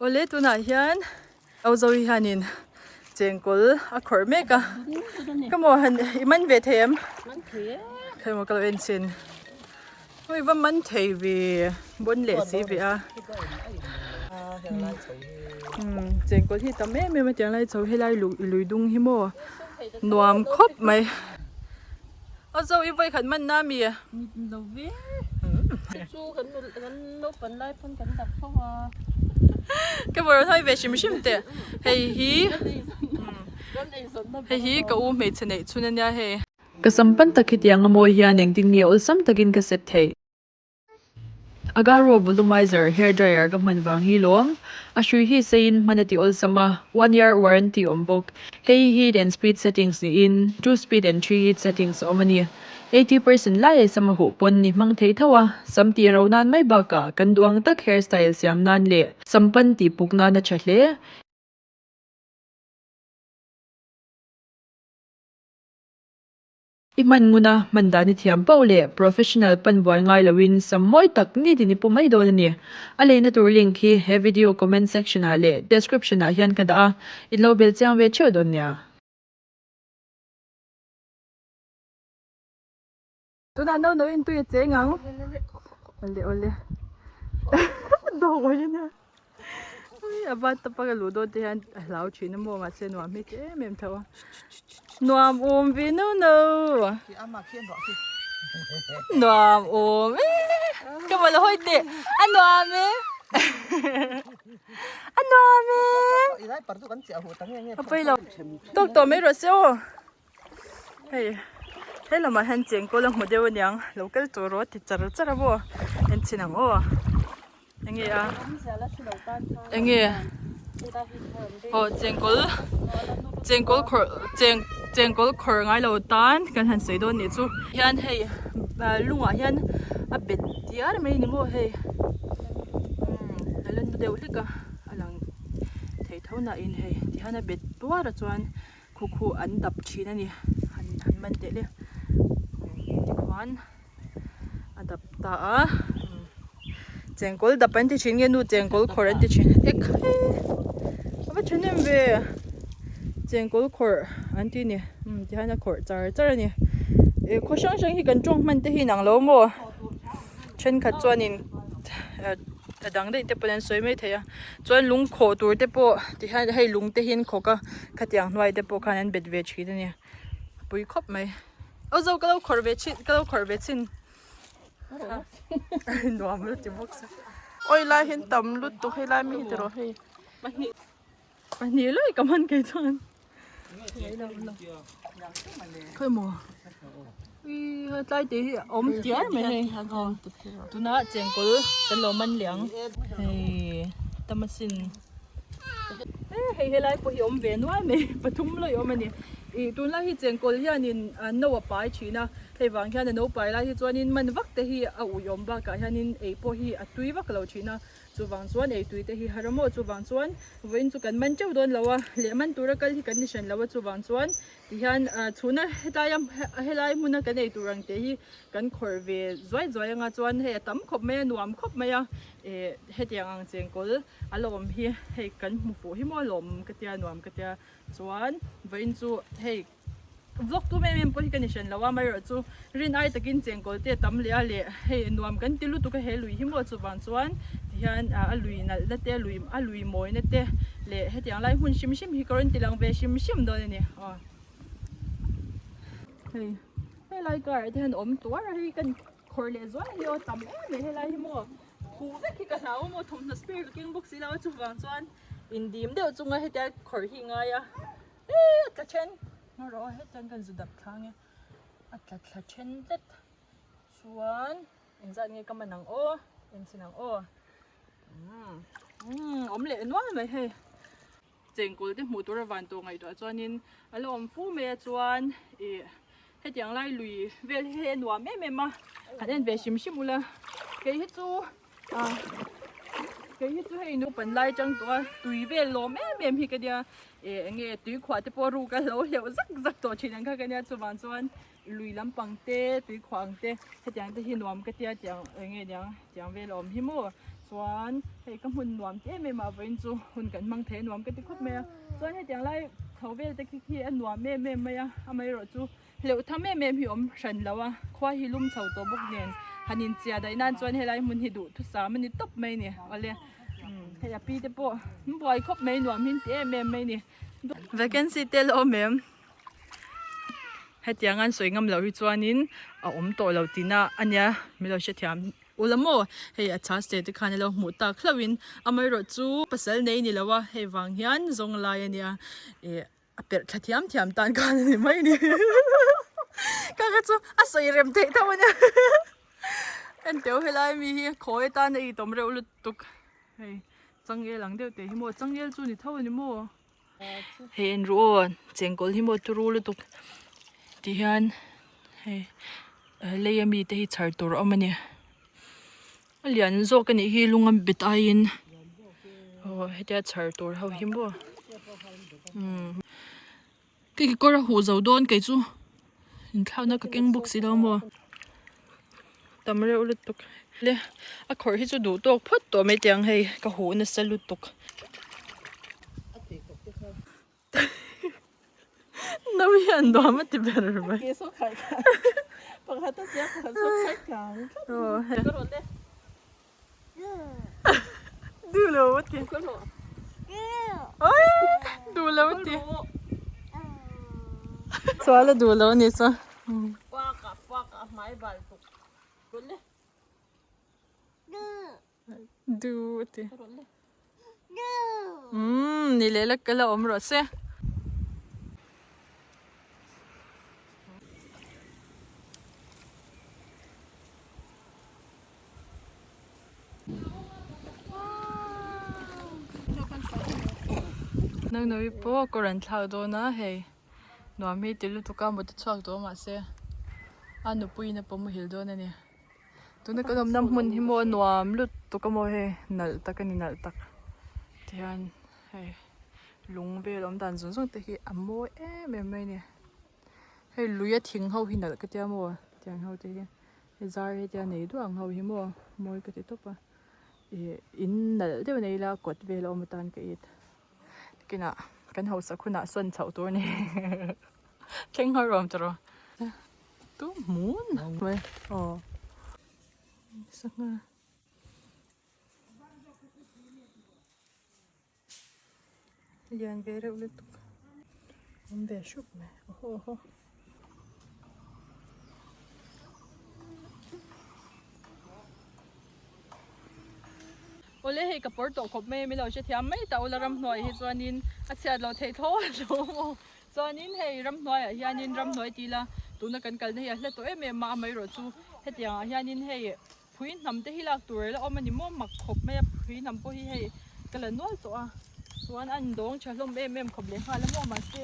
Awle tunah hian Auzo hi hianin chengkawl a khawrh mek a ka maw han i man ve thei em? Khawi maw ka lo en chhin ui va man thei ve bawn leh si ve a umm chengkawl hi tam em em a tiang lai chho helai lui dung hi maw nuam khawp mai. Aw zo i vawi khat man na mi? Lo ve. Chu kan kan naupan lai pawn kan dak fo a. Ka bawr hawi ve hrim hrim teh. Hei hi hei hi ka u hmeichhe neih chhun ania hei. Ka sam pan tak hetiang a mawi hian engtin nge awlsam takin ka set theih? Agaro Volumizer hair dryer ka hman vang hi lawm. A hrui hi seiin hman a ti awlsam a, one year warranty awm bawk. Hei hi heat and speed settings niin two speed and three heat settings a awm a ni. 80% lai a sam a huh pawn ni hmang thei tho a, sam tih ro nan mai bakah kan duh ang tak hair style siam nan leh sam pan tih puk nan a tha hle. I hman ngun a, hman dan i thiam pauh leh professional pan buai ngai loin sam mawi tak nitin i pu mai dawn a ni. A leina tur link hi he video comment section ah leh description ah hian ka dah a, i lo bel chiang ve theuh dawn nia. Tunah no no in tui a cheng ang. Awle awle. Dawng awih a nia. A bat ta pak a luh dawn te hian a hlau thin a maw mahse nuam hi ti em em tho a. Nuam awm ve no no. Nuam awm e. Ka mawlh hawi teh. A nuam e. A nuam e. A pawi lo. Tawk tawh mai rawh se aw. Hei he lamah hian chengkawl a hmu deuh aniang lo kal tur rawh ti char char a maw en chhin ang aw enge a enge aw chengkawl chengkawl khawrh cheng chengkawl khawrh ngai lo tan kan han sawi dawn nih chu hian hei lungah hian a bet diar mai a ni maw hei a la nu deuh hlek a a lang thei tho na in hei tihian a bet tuar a chuan. Khu khu an dap thin a ni han han man teh le tikhuan a dap ta a chengkawl dap an ti thin nge nu chengkawl khawrh an ti thin ek he a va thahnem ve chengkawl khawrh an ti a ni umm tihian a khawrh char char a ni eh khaw hrang hrang hi kan tawng hman te hi inang lo maw thenkhat chuanin a dang daih te pawn an sawi mai thei a chuan lung khawh tur te pawh tihian hei lung te hi an khawk a khatiang hnuai te pawh khan an bet ve thin a ni a pui khawp mai aw zo ka lo khawrh ve chhin ka lo khawrh ve chhin nuam lu ti bawk se awi lai hian tam lutuk helai mi hi tiraw hei pahnih pahnih lawih ka man kei chuan khawi maw ui tlai te hi a awm tiar mai hei tunah chengkawl kan lo man leh ang hei tamasin hei helai pawh hi awm ve nual mai pathum lawih awm a ni ih tunlai hi chengkawl hianin no a pai thin a hei vang hian a no pai lai hi chuanin man vak te hi a ui awm bakah hianin ei pawh hi a tui vak lo thin a. Chuvang chuan eitui te hi har a maw? Chuvang chuan vawiin chu kan man teuh dawn lo a, leh man tura kal hi kan ni hran lo a, chuvang chuan tihian chhuna hetaia helai hmuna kan eitur ang te hi kan khawrh ve zuai zuai anga chuan hei a tam khawp mai a, nuam khawp mai a, eh hetiang ang chengkawl a la awm hi hei kan hmu fuh hi maw lawm ka tia nuam ka tia chuan vawiin chu hei. Vlog tum em em pawh hi ka ni hran lo a, amaherawhchu rin ai takin chengkawl te a tam leh a leh hei nuam kan ti lutuk a he lui hi maw chuvang chuan tihian a lui nalh na te a lui a lui mawi na te leh hetiang lai hmun hrim hrim hi ka rawn ti lang ve hrim hrim dawn a ni aw. Hei helai car ah te hian awm tuar a hei kan khawrh leh zual a ni aw tam em mai helai hi maw huh vek hi ka hlau a maw thawmhnaw spare ka keng bawk si lo a chuvang chuan indim deuh chunga hetia khawrh hi ngai a. Eii a tla then ngaw rawh aw hetiang kan zu dap thlang e a tla thla then tlat chuan engzat nge ka man ang aw enchhin ang aw umm umm awm leh nual mai hei chengkawl te hmuh tur a van tawh ngaihtuah chuanin a la awm fu mai a chuan ih hetiang lai lui vel hi hei a nuam em em a han en ve hrim hrim ula kei hi chu ah kei hi chu hei nupan lai tang tawh a tui vel lawm em em hi ka nia eh eng nge tui khuah te pawh ruk a lo hleuh zak zak tawh thin ang kha ka nia chuvang chuan lui lampang te tui khuah ang te hetiang te hi nuam ka tia tiang eng nge niang tiang vel a awm hi maw. Chuan hei ka hmun nuam ti em em a vawiin chu hun kan hmang thei a nuam ka ti khawp mai a. Chuan hetiang lai chho vel te khi khi a nuam em em mai a, amaherawh chu hleuh tham em em hi awm hran lo a, khua hi lum chho tawh bawk nen han inchia daih nan chuan helai hmun hi duhthusam a ni tawp mai a ni. Awle hei a pi te pawh an buai khawp mai nuam hi an ti em em mai a ni. Vacancy te la awm em? Hetiang an sawi ngam loh hi chuanin a awm tawh lo tihna a nia min lo hrethiam Ula maw? Hei a chhas te te khan a lo hmuh tak hlauh in amaherawh chu pasal nei ni lo a, hei vang hian zawng lai a nia ih a perh thla thiam thiam tan khan a ni mai a ni kha kha chu a sawi rem theih tho a nia enteu helai mi hi khawi atan a itawm reuh lutuk hei changel ang deuh teh hi maw changel chu ni tho a ni maw. Hei en ru aw chengkawl hi maw turu lutuk ti hian hei lei ami te hi chhar tur a awm a ni a lian zawk a nih hi lung a bet aiin aw hetia chhar tur ho hi maw umm ka kekawr a huh zo dawn kei chu inthlakna ka keng bawk si lo maw tam reuh lutuk le a khawrh hi chu duh tawk phawt tawh mai teh ang hei ka huh nasa lutuk no hian nuam a ti ber mai duh lo a ti duh lo a ti chuan a duh lo a ni chuan. Du a ti. Umm ni leh la ka la awm rawh se. Nawi pawh kawr an thlak dawn a hei. Nuam hi ti lutuk a mut a chhuak tawh mahse a nupuiin a pawm muhil dawn a ni. Tuna kan awmna hmun hi maw nuam lutuk a maw hei nalh tak a ni nalh tak tihian hei lung vel awm dan zawng zawng te hi a mawi em em mai a ni. Hei lui a thing ho hi nalh ka tia maw tiang ho te hi hei zar hetia nei duah ang ho hi maw mawi ka ti tawp a ih in nalh deuh nei ila kawt vel a awm atan ka it. Kinah kan hausak hunah sawn chhoh tur a ni thleng har awm tawh tu hmun mai aw sangha lian ve reuh lutuk awm ve hrup mai aw haw. Awle hei ka pawr tawh khawp mai a milo hrethiam mai ta ula ramhnuai hi chuanin a chhiat loh theih tho a lo maw chuanin hei ramhnuaiah hianin ramhnuai ti ila tuna kan kalna hi a hla tawh em em a amaherawh chu hetiang ah hianin hei phui hnam te hi lak tur a la awm a ni maw mak khawp mai a phui hnam pawh hi hei ka la nual tawh a chuan a indawng tha hlawm em em khawp leh nghal a maw mahse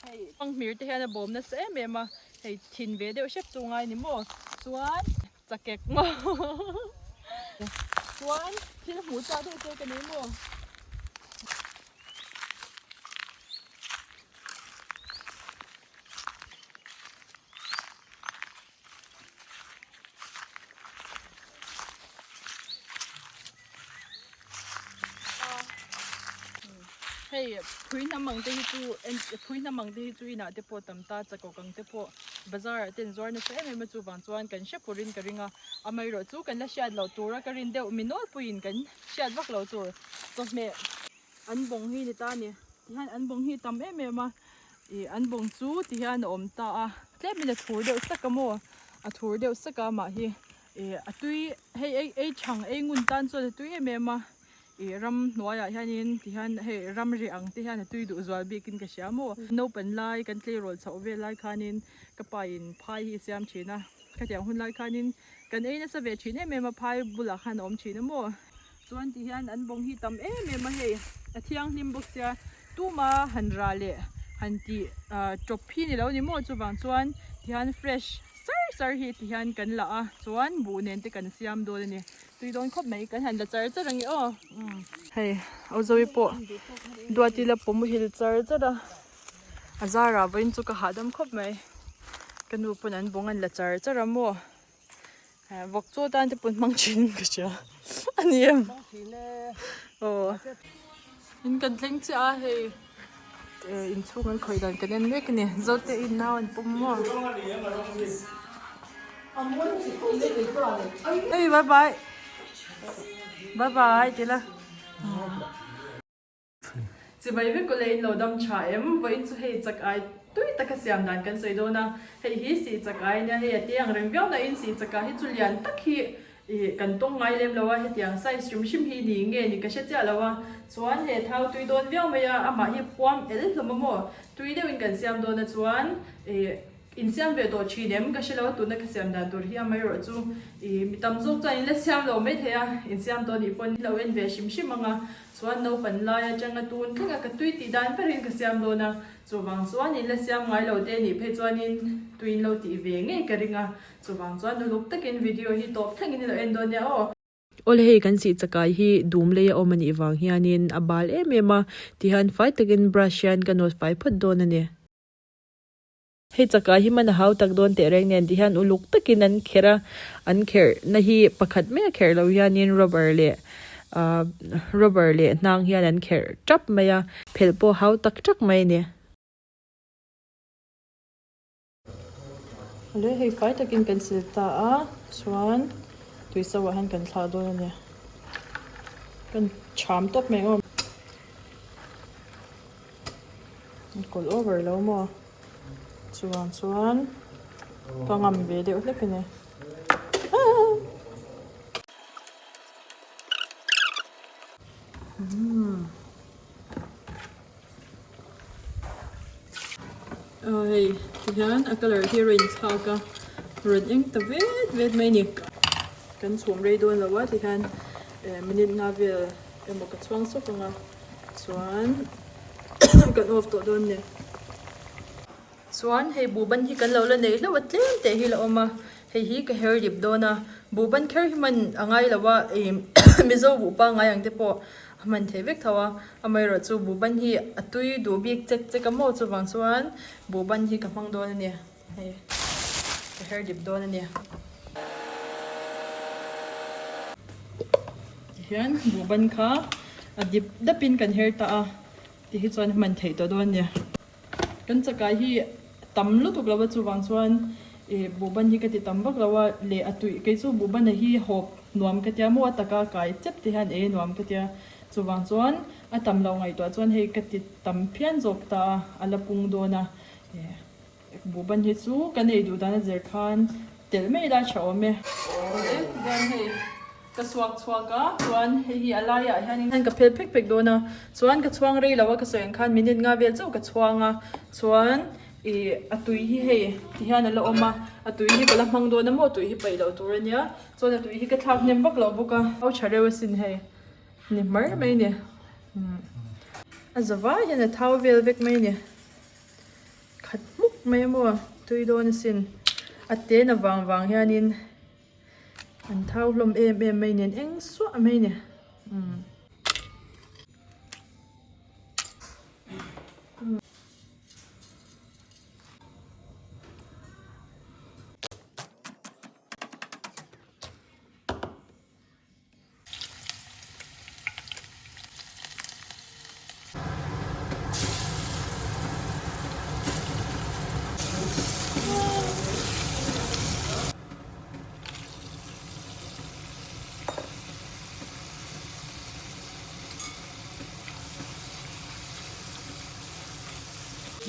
hei fanghmir te hian a bawm nasa em em a hei thin ve deuh hrep chu ngai a ni maw chuan. Chakek maw chuan thil hmuh chak deuh che ka nei maw. Hei phui hnam ang te hi chu phui hnam ang te hi chu inah te pawh tam ta chakawk ang te pawh bazar ah ten zuar nasa em em a chuvang chuan kan hre purin ka ring a amaherawh chu kan la hriat loh tura ka rin deuh mi nawlpuiin kan hriat vak loh tur chawhmeh an bawng hi ni ta a ni tihian an bawng hi tam em em a ih an bawng chu tihian a awm ta a tlemin a thur deuh sak a maw a thur deuh sak a amah hi. Ih a tui hei ei ei chhang ei ngun tan chuan a tui em em a ih ram hnuaiah hianin tihian hei ramri ang te hian a tui duh zual bikin ka hria maw naupang lai kan tleirawl chhoh vel lai khanin ka pa in phai hi a siam thin a khatiang hun lai khanin kan ei nasa ve thin em em a phai bulah khan a awm thin a maw chuan tihian an bawng hi tam em em a hei a thianghlim bawk sia tuma han rah leh han tih ah tawp hi ni lo ni maw chuvang chuan tihian fresh. Sar sar hi ti hian kan la a chuan buh nen te kan siam dawn a ni tui dawn khawp mai kan han la char char ang e aw hei Auzawi pawh duati la pawm muhil char char a a zarah vawiin chu ka hahdam khawp mai ka nu pawn an bawng an la char char a maw vawk chaw tan te pawn hmang thin in ka hria. A ni em? Aw. In kan thleng chiah a hei inchhung an khawih dan kan en mek a ni. Zote in nau an pawm maw? Hei bye bye. Bye bye ti la. Chibai vek ule in lo dam tha em? Vawiin chu hei chak ai tui taka siam dan kan sawi dawn a, hei hi sih chak ai nia hei a te ang reng viau nain sih chak ah hi chu lian tak hi ih kan tawng ngai lem lo a, hetiang size hrim hrim hi ni nge ni ka hre chiah lo a, chuan he thau tui dawn viau mai a, amah hi puam el hlawm a maw tui deuhin kan siam dawn a chuan ih Insiam ve tawh thin em? Ka hre lo a, tuna ka siam dan tur hi amaherawh chu ih mi tam zawk chuan in la siam lo mai thei a, insiam tawh nih pawn lo en ve hrim hrim ang a, chuan naupan lai atanga tun thleng a ka tui tih dan berin ka siam dawn a, chuvang chuan in la siam ngai lo te nih phei chuanin tui in lo tih ve ngei ka ring a, chuvang chuan uluk takin video hi tawp thlengin i lo en dawn nia aw. Awle hei kan sih chakai hi dum lei a awm a nih vang hianin a bal em em a, tihian fai takin brush hian ka nawt fai phawt dawn a ni. Hei chakah hi man a hau tak dawn teh reng nen ti hian uluk takin an kherh a, an kherh na hi pakhat mai a kherh loh hianin rubber leh ahh rubber leh hnang hian an kherh tap mai a, phelh pawh hau tak tak mai a ni. Awle hei fai takin kan sil ta a, chuan tuiso ah hian kan thlah dawn a ni, kan cham tawp mai awm. An kawlh over lo maw? Chuvang chuan ka ngam ve deuh hlek a ni. Aw hei tihian a colour hi a rawn inthlak a rawn eng ta vet vet mai a ni. Kan chhum rei dawn lo a tihian minute nga vel emaw ka chhuang sawk ang a. Chuan kan off tawh dawn ni. Chuan hei buhban hi kan lo la neih hlauh a tlem teh hi la awm a, hei hi ka her dip dawn a, buhban kher hi hman a ngai lo a ih Mizo buh pangngai ang te pawh a hman theih vek tho a, amaherawh chu buhban hi a tui duh bik chek chek a maw chuvang chuan buhban hi ka hmang dawn a ni. Hei ka her dip dawn a nia. Tihian buhban kha a dip dapin kan her ta a, ti hi chuan a hman theih tawh dawn a nia. Kan chakai hi tam lutuk lo a chuvang chuan ih buhban hi ka ti tam vak lo a leh a tui kei chu buhban a hi hawp nuam ka tia maw a taka kai chep te hian ei nuam ka tia chuvang chuan a tam lo ngaihtuah chuan hei ka ti tam phian zawk ta a a la pung dawn a. Buhban hi chu kan ei duh dan a zir khan telh mai ila tha awm e. Chuan hei ka suak chhuak a, chuan hei hi a laiah hianin ka phel phek phek dawn a, chuan ka chhuang rei lo a ka sawi ang khan minute nga vel chauh ka chhuang a, chuan ih a tui hi hei ti hian a la awm a, a tui hi ka la hmang dawn a maw tui hi paih loh tur a nia, chuan a tui hi ka thlak hnem vak lo bawk a. Au tha reuh asin hei ni hmar mai a ni, a zavai hian a thau vel vek mai a ni. Khat hmuk mai a maw tui dawn asin a ten a vang vang hianin an thau hlawm em em mai nen eng suah mai a ni umm.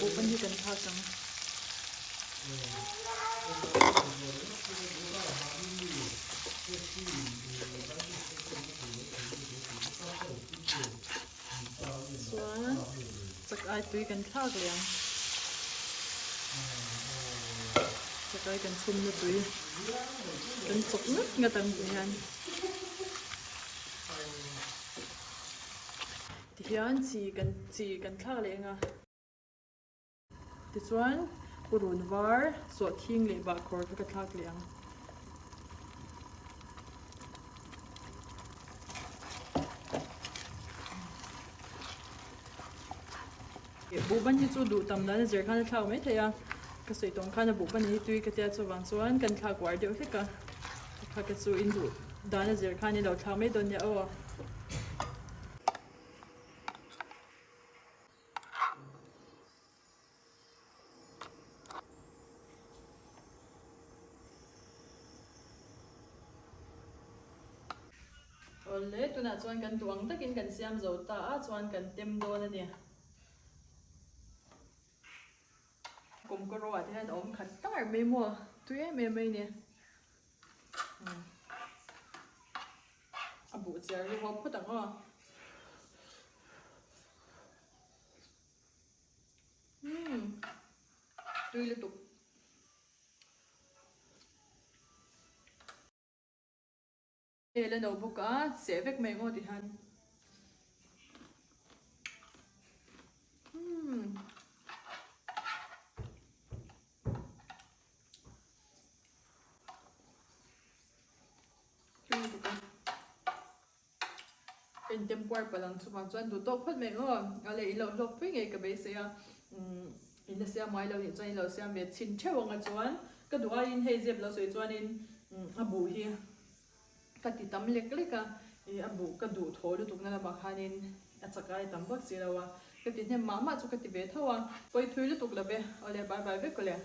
Buhban hi kan thlak ang. Chuan chak ai tui kan thlak leh ang. Chak ai kan chhum na tui kan chawk ngat ngat ang tih hian. Tihian chi kan chi kan thlak leh ang a. Tichuan purun var sawhthing leh bahkhawr kha ka thlak leh ang. Buhban hi chu duh tam dan a zir khan a thlak mai thei a, ka sawi tawng khan a buhban hi tui ka tia chuvang chuan kan thlak uar deuh hlek a, thlak te chu in duh. Dan a zir khan i lo thlak mai dawn nia aw. Awle, tunah chuan kan duh ang takin kan siam zo ta a, chuan kan tem dawn a ni. Kawmkawraw ah te hian a awm khat tar mai maw, tui em em mai a ni. A buh chiar hi haw phawt ang aw. Umm tui lutuk. Hei la no bawk a, seh vek mai ngawt tihian. Umm. Tui lutuk a. Ka intem puar palh ang chungah chuan duh tawk phawt mai aw. A leh i lo hlawk pui ngei ka beisei a. Umm in la siam ngai lo nih chuan i lo siam ve chhin theuh ang a chuan ka duh aiin hei zep lo sawi chuanin a buh hi ka ti tam lek lek a. Ih a buh ka duh thaw lutuk na lamah khanin a chak ai tam vak si lo a. Ka ti hnem mah mah chu ka ti ve tho a. Pawi thui lutuk lo ve. Awle bye bye vek awle.